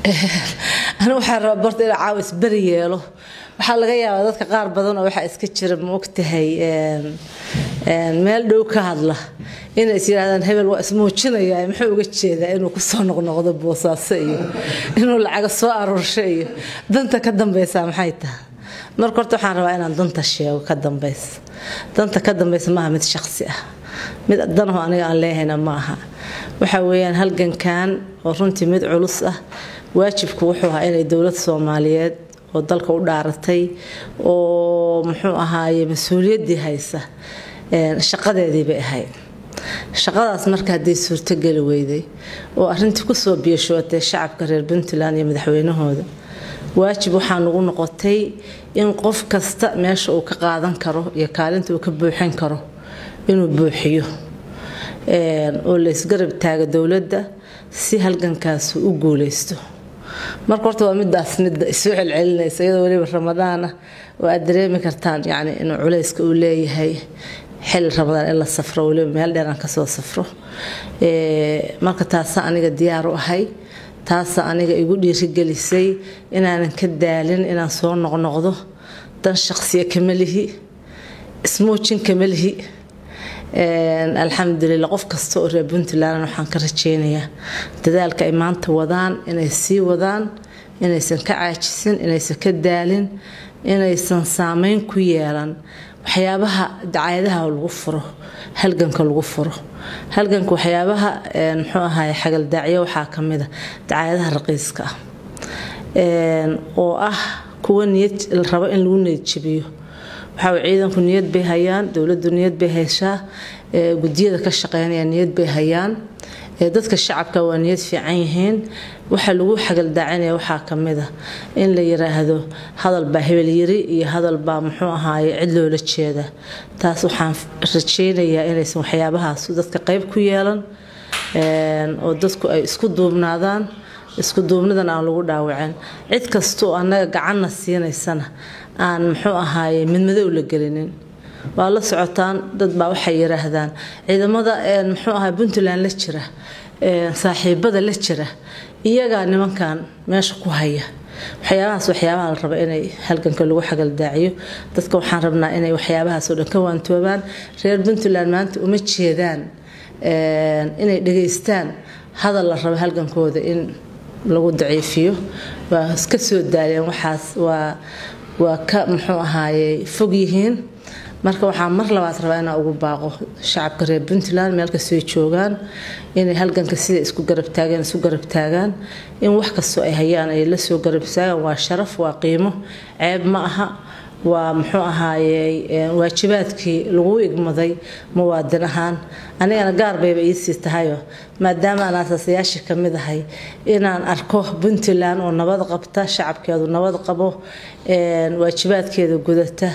Anigu waxaan rabaa barta inaan caawa isberi yeelo. Waxaa laga yaabaa dadka qaar badan oo waxaa iska jira, ma ogtahay, meel dhow ka hadla inay is yidhahdaan hebel waa ismuujinayaa, muxuu uga jeedaa inuu kusoo noqnoqdo Boosaaso iyo inuu lacaga soo aruursho iyo danta ka dambeysa maxay tahay? Marka horta waxaan rabaa inaan danta sheego ka dambeysa. Danta ka dambeysa maaha mid shaqsi ah, mid danaho aniga aan leehayna ma aha. Waxa weeyaan halgankan oo runtii mid culus ah, waajibku wuxuu ahaa inay dowlad Soomaaliyeed oo dalka u dhaaratay oo muxuu ahaaye mas-uuliyaddii haysa shaqadeedii bay ahayd. Shaqadaas marka hadday suurtogeli weyday oo arrintii kusoo biyashootay shacabka reer Puntland iyo madaxweynahooda, waajib waxaa nagu noqotay in qof kasta meesha uu ka qaadan karo iyo kaalinta uu ka buuxin karo inuu buuxiyo oo la isgarab taago dowladda si halgankaas u guuleysto. Marka horta waa midaas midda isu celcelinaysa, iyadoo weliba Ramadaan ah oo aad dareemi kartaan yacni inuu culayska uu leeyahay xilli Ramadaan in la safro, weliba meel dheer aan kasoo safro. Marka taasa aniga diyaar u ahay, taasa aniga igu dhiirigelisay inaanan ka daalin inaan soo noqnoqdo. Dan shaqsiya kama lihi, ismuujin kama lihi. Alxamdulilah, qof kasta oo reer Puntland waxaan ka rajeynayaa dadaalka ay maanta wadaan inay sii wadaan, inaysan ka caajisin, inaysan ka daalin, inaysan saameyn ku yeelan waxyaabaha dacaayadaha lagu furo halganka, lagu furo halganka waxyaabaha muxuu ahaay xagaldaacyo. Waxaa ka mid a dacaayadaha raqiiska ah oo ah kuwa niyad la rabo in lagu niyad jabiyo. Waxaa ciidanku niyad bay hayaan, dowladdu niyad bay hayshaa, guddiyada ka shaqeynaya niyad bay hayaan, dadka shacabka waa niyad fiican yihiin. Waxa lagu xagaldaacinaya waxaa ka mid a in la yiraahdo hadal baa hebel yiri iyo hadal baa muxuu ahaaye cid loola jeeda. Taas waxaan rajeynayaa inaysan waxyaabahaas dadka qayb ku yeelan oo dadku ay isku duubnaadaan, isku duubnidan aan lagu dhaawacin, cid kasta oo annaga gacanna siinaysana aan muxuu ahaaye midmadow la gelinin. Waa la socotaan, dad baa waxay yiraahdaan ciidamada muxuu ahaa Puntland la jira, saaxiibada la jira, iyagaa nimankan meesha ku haya. Waxyaabahaas waxyaabaha la rabo inay halganka lagu xagaldaaciyo. Dadka waxaan rabnaa inay waxyaabahaas oo dhan ka waantoobaan. Reer Puntland maanta uma jeedaan inay dhegaystaan hadal la rabo halgankooda in lagu daciifiyo. Waa iska soo daaleen waxaas, waa ka muxuu ahaaye fog yihiin. Marka waxaan mar labaad rabaa inaan ugu baaqo shacabka reer Puntland meel kastoo joogaan inay halganka sida isku garab taagaan isku garab taagaan, in wax kastoo ay hayaan ay la soo garab taagaan. Waa sharaf, waa qiimo, ceeb ma aha, waa muxuu ahaaye waajibaadkii lagu igmaday muwaadin ahaan. Anigana gaar bayba iisii tahayo maadaama aan asaasayaashii ka mid ahay inaan arko Puntland oo nabad qabta, shacabkeedu nabad qabo, waajibaadkeeda gudata.